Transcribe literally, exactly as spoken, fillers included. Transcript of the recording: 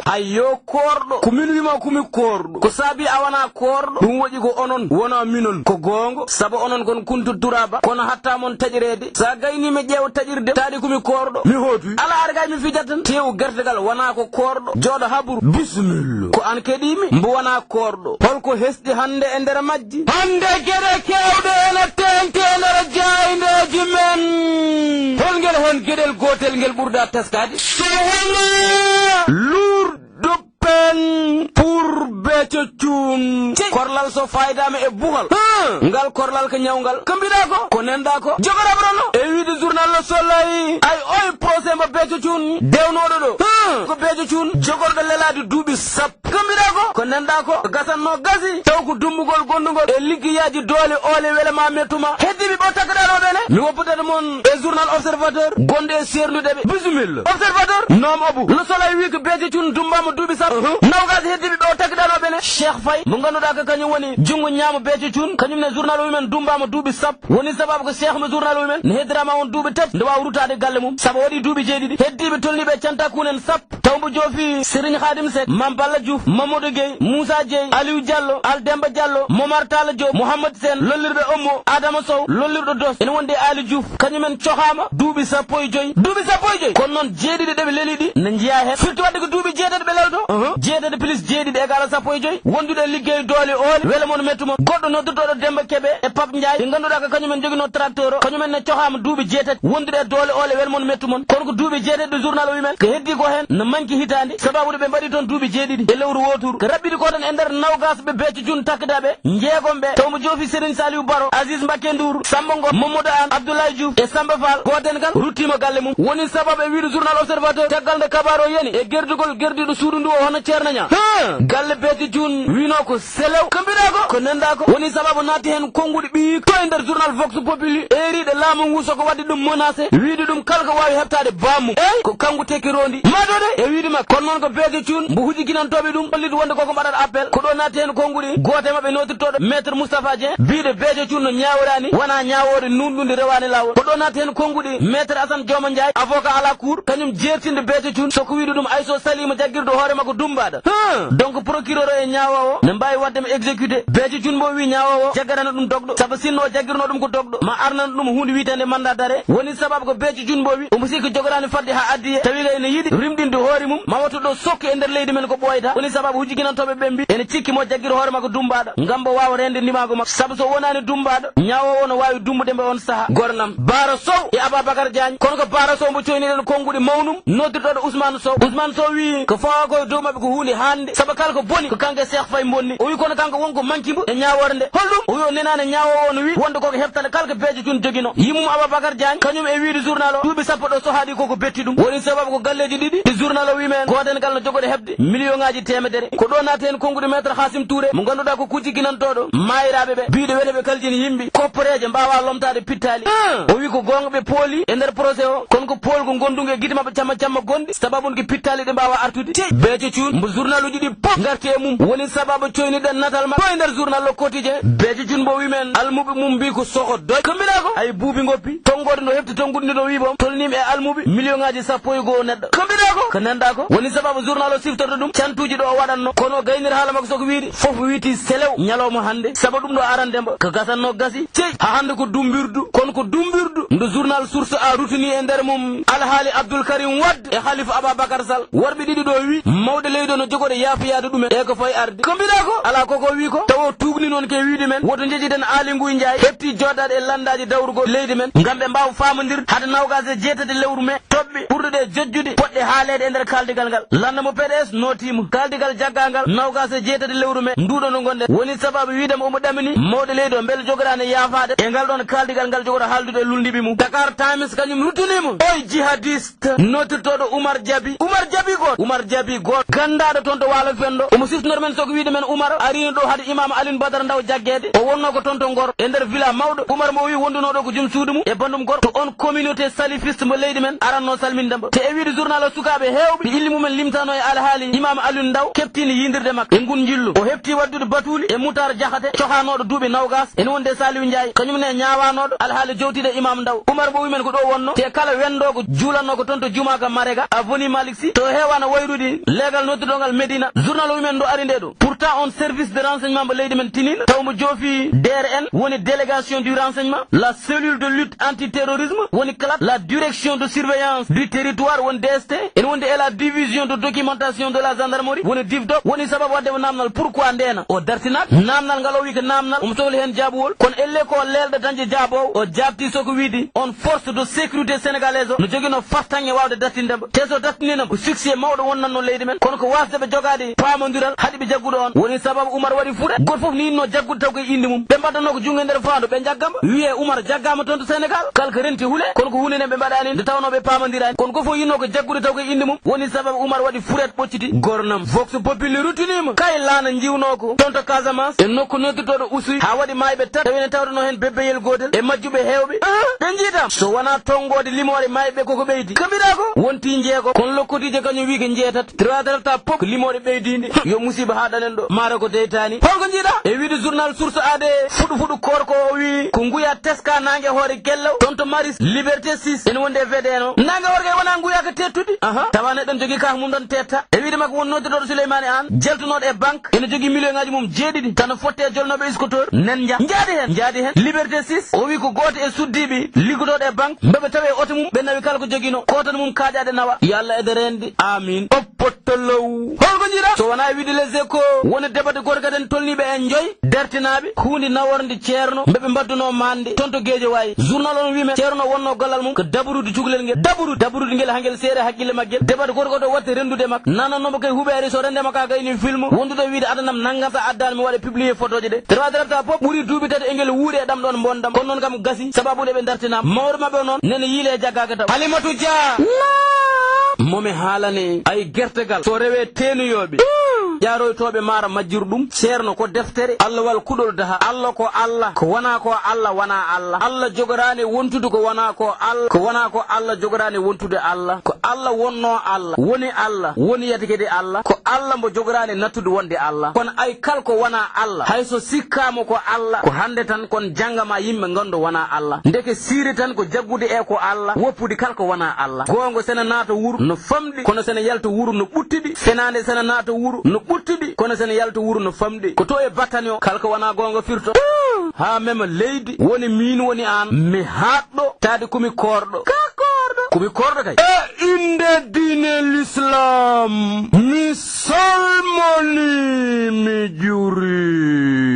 Ayyo, koorɗo. Ko min wima ko mi koorɗo. Ko saabi a wona koorɗo? Ɗum waɗi ko onon, wona minon. Ko goonga, sabu onon kon kuntu turaba, kono hatta mon taƴireede. Sa gayni mi ƴeewa taƴirde, taadi ko mi koorɗo. Mi hootui. Ala argay mi fijat tan. Teew gertegal wona ko koorɗo. Jooɗo habru. Bismillah. Ko an keɗimi, mbo wona koorɗo. Holko hesɗi hannde e nder majji? Hannde geɗe keewɗe ene teeŋti e nder jaayndeeji men. Hol ngel heen geɗel gootel ngel ɓurɗa teskaade? So wonaa luurduppen pour Béthio Thioune. Cey. Korlal so faydaama e buhal. Hum. Ngal korlal ko ñawngal. Ko mbiɗa ko? Ko nenɗa ko? Jogoraɓe rono. E wiide journal Le Soleil, ay oy procès mo Béthio Thioune dewnooɗo ɗo. Hum. Ko Béthio Thioune jogorɗo lelaade duuɓi sappo. Ko mbiɗa ko? Ko nenɗa ko? Ko gasanno gasi. Taw ko dummbugol gondugol e liggeyaaji doole oole wele ma mettuma. Heddiiɓe ɓo takkaɗa ɗo ɓene. Mi woppitata mon e journal Observateur, gonɗo e seerndude ɓe. Bisimilla. Observateur, noom obu. Le Soleil wi ko Béthio Thioune dummbama duuɓi sappo. Uhum. Nawgas heddiiɓe ɓe o takkiɗa ɗo ɓene. Cheikh Faye, mo ngannduɗaa ko kañum woni junngo ñaamo Béthio Thioune, kañum ne journal o wi men dummbama duuɓi sappo. Woni sababu ko Cheikh mo journal o wi men ne heddirama on duuɓi tati nde waawa ruttaade galle mum, sabu o waɗi duuɓi jeeɗiɗi. Heddiiɓe tolniiɓe e cantakuunen sappo. Taw mbo joofi Serigne Khadim Seck, Mame Balla Diouf, Mamadou Gueye, Moussa Dieye, Aliou Diallo, Al Demba Diallo, Momar Talla Diop, Mouhamed Sène, lollirɓe Ommo, Adama Sow, lollirɗo Dos, ene wondi e Aly Diouf, kañum en cohaama duuɓi sappo e joyi. Duuɓi sappo e joyi? Kono noon jeeɗiɗi ɗe ɓe leli ɗi ne njeyaa heen. Firti waɗde ko duuɓi jeetati ɓe lelto. Uhum. Jeetati plus jeeɗiɗi égale sappo e joyi. Wondude e liggey doole oole, wela mon mettu mon. Goɗɗo noddirtooɗo Demba Kebe e Pape Ndiaye, ɓe ngannduɗaa ko kañum en joginoo tracteur o, kañum en ne cohaama duuɓi jeetati. Wondude e doole oole, wela mon mettu mon. Kono ko duuɓi jeetati ɗo journal o wi men, ko heddi ko heen no manki hitaande, sababude ɓe mbaɗi toon duuɓi jeeɗiɗi e lewru wooturu. Ko raɓɓiɗi ko tan e nder nawgas ɓe Béthio Thioune takkata ɓe, njeegom ɓe, taw mo joofi Serigne Saliou Baro, Aziz Mbacké Ndour, Samba Ngom, Mamadou Anne, Abdoulaye Diouf e Samba Fall. Gooten kala ruttiima galle mum. Woni sababu e wiide journal Observateur, caggal nde kabaaru o yani e gerdugol gerdiiɗo suudu ndu o hono Ceerno Ñaa. Hum! Galle Béthio Thioune wiino ko selew. Ko mbiɗa ko? Ko nenɗa ko? Woni sababu naatti heen konnguɗi ɓiyi to e nder journal Vox Populi, eeriiɗe laamu ngu soko waɗde ɗum menacé, wiide ɗum kala ko waawi heɓtaade baammum. Eey, ko kanko tekki rondi. Maɗo de, e wiide makko. Kono noon ko Béthio Thioune, mbo hujikinantooɓe ɗum, holliɗo wonde koko mbaɗata appel. Ko ɗo naatti heen konnguɗi, gooto e maɓɓe nootirtooɗo Maître Moustapha Dieng, biiɗo Béthio Thioune no ñaaworaani, wona ñaawoore nuunɗunde rewaani laawol. Ko ɗo naatti heen konnguɗi, Maître Assane Dioma Ndiaye, avocat à la cour, kañum jeertinde Béthio Thioune, soko wiide ɗum ay so salima jaggirɗo hoore makko dummbaɗo. Huh! Donc procureur o e ñaawoowo ne mbaawi waɗde mo exécuté. Béthio Thioune mbo wi ñaawoowo jaggarana ɗum dogɗo, sabu sinno o jaggirno ɗum ko dogɗo, ma arnana ɗum huunde wiyetende mandat d'arrêt. Woni sababu ko Béthio Thioune mbo wi omo sikki jogoraani fadde haa addiye, tawi kay ene yiɗi rimɗinde hoore mum, ma wotto ɗo sokki e nder leydi men ko ɓooyata. Woni sababu hujikinantooɓe ɓe mbi ene cikki mo jaggir hoore makko dummbaɗo, ngam mbo waawa reende ndimaagu makko. Sabu so wonaani dummbaɗo, ñaawoowo no waawi dummbude mbo on saha. Gornam. Bara Sow e Ababacar Diagne. Kono ko Bara Sow mbo coyniɗen konnguɗi mawnum, noddirɗo Ousmane Sow. Ousmane Sow wi ko fawa ko e dow maɓɓe ko huunde hannde, sabu kala ko boni ko kanko e Cheikh Faye bonni. O wi kono kanko wonko manki mbo e ñaawoore nde. Holɗum? O wi o nenaani ñaawoowo o no wi wonde koko heɓtata kala ko Béthio Thioune joginoo. Yimmum Ababacar Diagne, kañum e wiide journal o, duuɓi sappo ɗo sohaaɗi koko betti ɗum. Woni sababu ko galleeji ɗiɗi ɗi journal o wi men gooten kala no jogori heɓde million ŋaaji teemedere. Ko ɗo naati heen konnguɗi Maître Hassim Touré, mo ngannduɗaa ko kujikinantooɗo maayiraaɓe ɓe, biiɗo wiyata ɓe kaljini yimɓe, kopporeeje mbaawa lomtaade pittaali. Ah! O wi ko goonga ɓe pooli e nder procès o, kono ko poolgu ngonndungu e gite maɓɓe camma camma gonɗi, sababu ko pittaali ɗe mbaawa artude. Tey! Béthio Thioune, mbo journaluuji ɗi pop ngarti e mum, woni sababu coyniɗen natal makko e nder journal Le Quotidien. Béthio Thioune mbo wi men almuɓe mum mbi ko soho doy. Ko mbiɗa ko? Ay buubi ngoppi, tonngoode no hefti tonngude ndi no wi boom, tolniima e almuɓe million ŋaaji sappo e goo neɗɗo. Ko mbiɗa ko? Ko nanɗa ko? Woni sababu journal o siftorta ɗum, cantuuji ɗo o waɗatno. Kono o gaynir haala makko soko wiide, fof wiiti selew ñalawma hannde, sabu ɗum ɗo arande mbo, ko gasanno gasi. Cey, haa hannde ko dumbirdu, kono ko dumbirdu. Ndu journal Source A rutini e nder mum, Alhaali Abdoul Karim Wade e Khalifa Ababacar Sall. Worɓe ɗiɗi ɗo wi, mawɗo leydi o no jogori yaafoyaade ɗumen. E ko fayi arde? Ko mbiɗa ko? Alaa koko wi ko? Tawa o tuugni noon ke wiide men, woto njeƴƴiten Aali Nguy Njaay, heɓti jooɗaade e lanndaaji dawrugol leydi men, ngam ɓe mbaawa faamondirde hade nawgaas e jeetati lewru mee. Toɓɓe ɓurɗe ɗe jojjude, poɗɗe haaleede e nder kaaldigal ngal. Lannda mo P D S nootiima. Kaaldigal jaggangal nawgaas e jeetati lewru mee, nduɗo no ngonɗen. Woni sababu wiide mo omo ɗamini mawɗo leydi o, mbele jogoraani yaafaade e ngal ɗoon kaaldigal ngal jogora haaldude e luulndiiɓe mum. Dakar Times kañum ruttinii mo. Oy jihadiste nootirtooɗo Oumar Diaby. Oumar Diaby gooto. Oumar Diaby gooto. Ganndaaɗo toon to Waalo Fenndo. Omo Sifnor men soko wiide men Umar arino ɗo hade Imam Alioune Badara Ndaw jaggeede. O wonno ko toon to Ngor, e nder villa mawɗo. Umar mo o wi wonduno ɗo ko joom suudu mum e bandum gorko. To on communauté salafiste mo leydi men aranno salminde mbo. Te e wiide journal o, sukaaɓe heewɓe ɓe illi mumen limtano e alhaali Imam Alioune Ndaw keptini yindirde makko e ngun njillu. O hepti waddude Batuli e Moutar Diakhaté, cohanoɗo duuɓi nawgas, ene wondi e Saliou Ndiaye, kañum ne ñaawanoɗo alhaali jowtiɗe Imam Ndaw. Umar mo o wi men ko ɗo wonno, te kala wendo ko juulanno ko toon to jumaaka Marega, avenue Malick Sy, to heewana wayrude leegal nodduɗo ngal Medina. Journal o wi men ɗo ari nde ɗo. Pourtant, on service de renseignement mo leydi men tinino, taw mo joofi D R N, woni délégation du renseignement, la cellule de lutte antiterrorisme, woni CLAT, la direction de surveillance du territoire, woni D S T, ene wondi e la division de documentation de la gendarmerie, woni DIVDOC, woni sababu wadde mo namnal. Pourquoi ndena o dartinaaka? Namnal ngal o wi ko namnal, omo sohli heen jaabuwol, kono elle ko leelɗo dañde jaaboowo, o jaabti soko wiide on force de sécurité sénégalaise o no jogino fartaŋŋe waawde dartinde mbo. Te so dartinino mbo, ko succès mawɗo wonnanno leydi men, kono ko wasde ɓe jogaade paamondiral haɗi ɓe jaggude on. Woni sababu Umar waɗi fuɗe. Goto fof ni yinno jaggude taw koye inde mum. Ɓe mbaddano ko junngo e nder faandu, ɓe jagga mbo. Wiye Umar jaggama toon to Sénégal. Kala ko renti huule, kono ko huunde nde ɓe mbaɗani nde tawno ɓe paamondirani. Kono goto fof yinno ko jaggude taw koye inde mum. Woni sababu Umar waɗi furet ɓocciti gornam. Vox Populi ruttinima kay laana jiwno ko toon to Casamance, e nokku noddutoɗo Oussouye, haa waɗi maayɓe tati, tawi ene tawdano heen bebbeyel gootel e majjuɓe heewɓe. Ah, ɓe njiitam. So wonaa tonngode limoore maayɓe koko ɓeydi. Ko mbiɗa ko? Wonti jeego, kono lokkotiijo kañum wi ko jeetati. Trois darta pop ko limoore ɓeydiinde. Yo musiba haa ɗanen ɗo. Maaro ko deytaani. Holko njiiɗa? E wiide journal Source A de, fuɗu fuɗu koor ko o wi ko nguya teska naange hoore gello. Toon to Maris, Liberté six, ene wondi e V D N o. Naange hoore kay wonaa nguya ko teettude. Aha, tawa neɗɗo ne jogii kaah mum tan teetta. E wiide makko won nodduɗo Souleymane Anne, jeltunoɗo e banque, ene jogii million ŋaaji mum jeeɗiɗi, tan fotte e jolnoɓe scooter, nen nja. Njaadi heen, njaadi heen. Liberté six, o wi ko gooto e suddiiɓe liggodooɗo e banque, mbeɓe tawi e oto mum, ɓe nawi kala ko jogino, kooto mum kaaƴaade nawa. Yo Allah ede reende. Amin. Oppotolow. Holko njiiɗa? So wonaa e wiide Les Échos, woni debate gorko den tolniiɓe e njoy, dartinaaɓe, huunde nawornde ceerno, mbeɓe mbaddunoo mande, toon to Guédiawaye. Journal on wi men, ceerno wonno gollal mum, ko dabarude cukalel ngel. Dabarude, dabarude ngel hangel seere hakkille maggel. Debate gorko to watte rendude makko. Nanannomo kay huɓeere so rende makko a gayni film. Wondude wiide adanam nangam sa addani mi waɗa publier photoje ɗe. Trois darta pop ɓuri duuɓi tati engel wuuri e ɗam ɗon mbondam. Kono noon kam gasi, sababu ɗe ɓe dartinama. Mawɗo maɓɓe o noon, nene yiile e jaggaaka taw. Alimatu Dia. Momi haalane, ay gertegal. So rewe teenuyooɓe. Ƴaaroytooɓe maara majjir ɗum. Ceerno ko deftere. Allah wal kuɗol daha. Allah ko Allah. Ko wona ko Allah, wona Allah. Allah jogoraani wontude ko wona ko Allah. Ko wona ko Allah jogoraani wontude Allah. Ko Allah wonno Allah. Woni Allah. Woni yata kadi Allah. Ko Allah mbo jogoraani nattude wonde Allah. Kono ay kal ko wona Allah. Hay so sikkaama ko Allah. Ko hannde tan kon jannga ma yimɓe nganndo wona Allah. Ndeke siiri tan ko jaggude e ko Allah. Woppude kal ko wona Allah. Goongo sene naata wuro no famɗi. Kono sene yalta wuro no ɓuttiɗi. Fenaande sene naata wuro no ɓuttiɗi. Kono sene yalta wuro no famɗi. Ko to e battane o. Kal ko wona goonga firto. Haa mema leydi. Woni miin woni aan. Mi haaɗɗo. Taade ko mi koorɗo. Ka koorɗo. Ko mi koorɗo kay. E innde diine l'islam. Mi salmoni, mi juri.